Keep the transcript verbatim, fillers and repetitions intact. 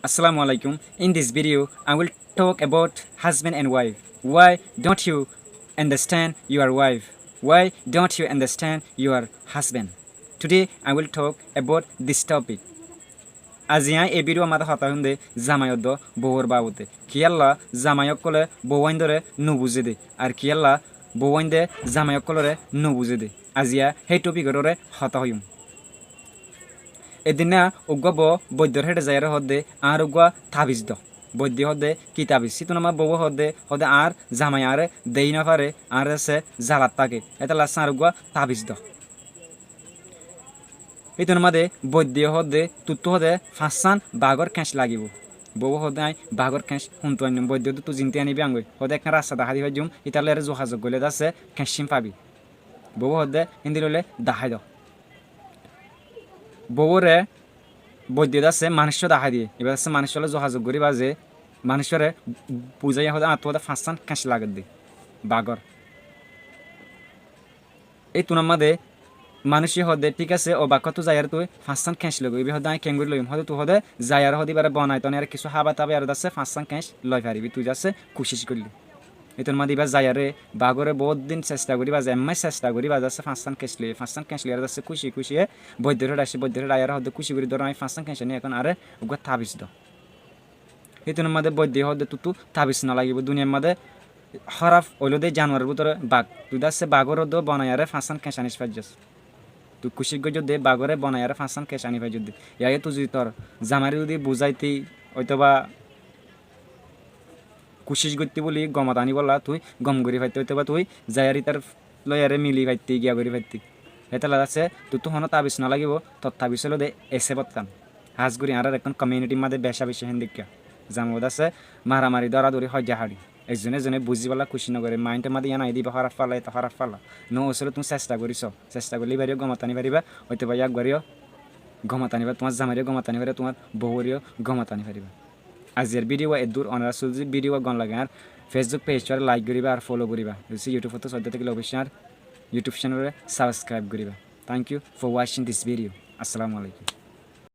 Assalamu alaikum. In this video, I will talk about husband and wife. Why don't you understand your wife? Why don't you understand your husband? Today, I will talk about this topic. Aijja aññí e bídiyor mazé hotá hoiyúm de zamai óddo bouwor baabute. Kiyólla zamai ókkole bou aindóre nobuzé de, ar kiyólla bou ainde zamai ókkolore nobuzé de. Aijja hé topikoré hotá hoiyúm. Edinna uggúa bou boiddor héçe zaiyaré hoódde añár uggúa tabis do. Boidde hoódde ki tabis? Hítunor mazé bouwe hoódde, hoódde añár zamai añáre deéi nofare, añáre zalat táke. Hétolla añár uggúa tabis do. Hítunor mazé boidde hoódde tuttú hoódde fañssán bagór keñc lagibóu. Bouwe hoódde aññí bagór keñc hontú ainnúm? Boidde hoódde tui zintú aníbi angói. Hoódde ekkán rasta dahái di faijjúm, ítar loi eré zuhazuk goillé de asé keñccín fabi. Bouwe hoódde híndi loile dahái do. Bouwore boidde de asé manúiccúa dahái diyé. Ibá de asé manúiccúa loi zuhazuk goríba ze manúiccúare buzáiya hoódde añáttu hoódde fañssán keñc lagedde bagór. Hítunor mazé manúice hoódde, thík asé, ó bakkóttu zaiyaré tui fañssán keñc loigói. Ibá hoódde aññí keéngorí loiyúm? Hoódde tui hoódde zaiyaré hoódde ibáre bonai tonai ar kissú hába tába ar de asé fañssán keñc loi faribí. Tui de asé kucíc goillé. Hítunor mazé ibá zaiyaré bagóre boóut din sesta goríba ze, emmái sesta goríba de asé fañssán keñc loiyé, fañssán keñc loiyaré de asé kúci kúciye boiddor héçe aiccé, boiddor héçe aiyaré hoódde kúci gorí dóro aññí fañssán keñc aní ehón añáre uggúa tabis do. Hítunor mazé boidde hoódde tuttú tabis nolagibóu. Duniyair mazé hóraf óilde januaror bútore bag. Tui de asé bagóre dó bonaiyaré fañssán keñc aní faijjós. Tui kucíc goijjós de bagóre bonaiyaré fañssán keñc aní faijjós de. Yáye tui zudi tor zamairé zudi buzáiti óitoba kucíc goittí bóli gomot aníbolla tui gom gorí faittí óitoba tui zaiyaré ítar loiyaré mili faittí, giya gorí faittí. Hétolla de asé tuttú honó tabis nolagibóu, tor tabis óilde ese bottan. Hás gorí añárar ekkán kominitir mazé beca beci héndikka. Zamai ódde asé maramari, dóradóri, hoijja haçi. Ezzone ezzone buzíbolla kucíc nogoré, maintor mazé yían aiyé de ibá hóraf falla, ete hóraf falla. No ósole tuñí sesta gorí soó. Sesta goillé ibáreó gomot aní faribá, óitoba yá uggúareó gomot aní faribá, tuáñr zamaireó gomot aní faribá, tuáñr bouworeó gomot aní faribá. Aijjar bídiyo eddúr, onorá zudi bídiyo gom lage añár Facebook page ore like goríba ar follow goríba. Zudi YouTube ottu soódde tákile oboicce añár YouTube channel ore subscribe goríba. Thank you for watching this video. Assalamu alaikum.